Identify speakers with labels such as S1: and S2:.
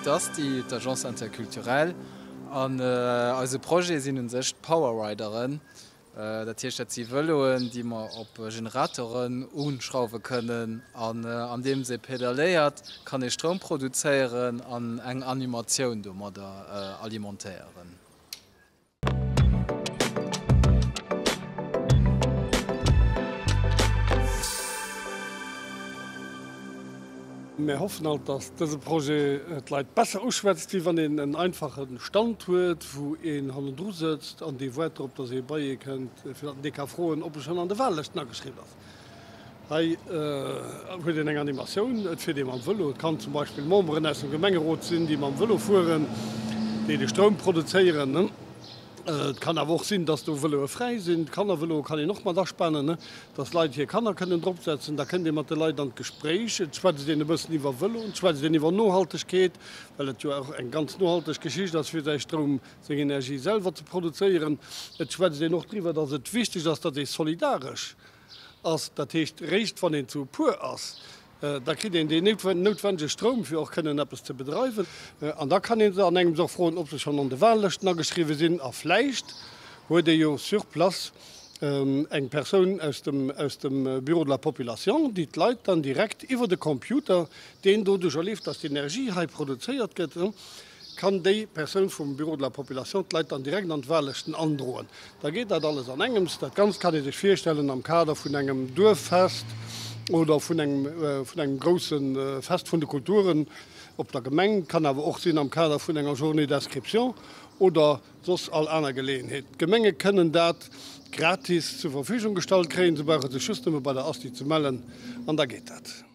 S1: d'ASTI, d'Agence Interculturelle, an eise Projet sinn u sech d'Power Rideren. Dat heescht, dat si Vëloen, déi mer op Generatoren uschrauwe kënnen an andeems ee pedalléiert, kann ee Stroum produzéieren an eng Animatioun domadder alimentéieren.
S2: Mir hoffen alt, dass dëse Projet d'Leit besser uschwätzt, wéi wann een en einfache Stand huet, wou een hannendru sëtzt an dee waart drop, dass ee bei ee kënnt, fir datt en dee ka froen, ob e schonn an de Wahllëschten ageschriwwen ass. Hei huet een eng Animatioun, et fiert ee mam Vëlo, et kann zum Beispill Memberen aus dem Gemengerot sinn, déi mam Vëlo fueren, déi de Stroum produzéieren. Et kann awer och sinn, dass do Vëloe fräi sinn. D'Kannervëloe kann een och mat aspanen, dass Leit hir Kanner kënnen dropsetzen. Da kënnt ee mat de Leit an d'Gespréich. Et schwätzt een e bëssen iwwer Vëloen, et schwätzt een iwwer Nohaltegkeet, well et jo och eng ganz nohalteg Geschicht ass, fir säi Stroum, seng Energie selwer ze produzéieren. Et schwätzt een och driwwer, dass et wichteg ass, dass ee solidaresch ass. Dat heescht, réischt wann een zu e puer ass, Da kritt een deen noutwendege Stroum, fir och kënnen eppes ze bedreiwen. An da kann ee se an engems och froen, ob se schonn an de Wahllëschten ageschriwwen sinn. A vläicht huet ee jo sur place eng Persoun aus dem, aus dem Bureau de la population, déi d'Leit dann direkt iwwer de Computer, deen doduercher leeft, dass d'Energie hei produzéiert gëtt, kann déi Persoun vum Bureau de la population d'Leit dann direkt an d'Wahllëschten androen. Da geet dat alles an engems. Dat Ganzt kann ee sech virstellen am Kader vun engem Duerffest oder vun engem vun engem grousse Fest vun de Kulturen op der Gemeng. Kann awer och sinn am Kader vun enger Journée d'inscription oder soss all aner Geleeënheet. D'Gemenge kënnen dat gratis zur Verfügung gestallt kréien. Se brauche sech just nëmme bei der ASTI ze mellen an da geet dat.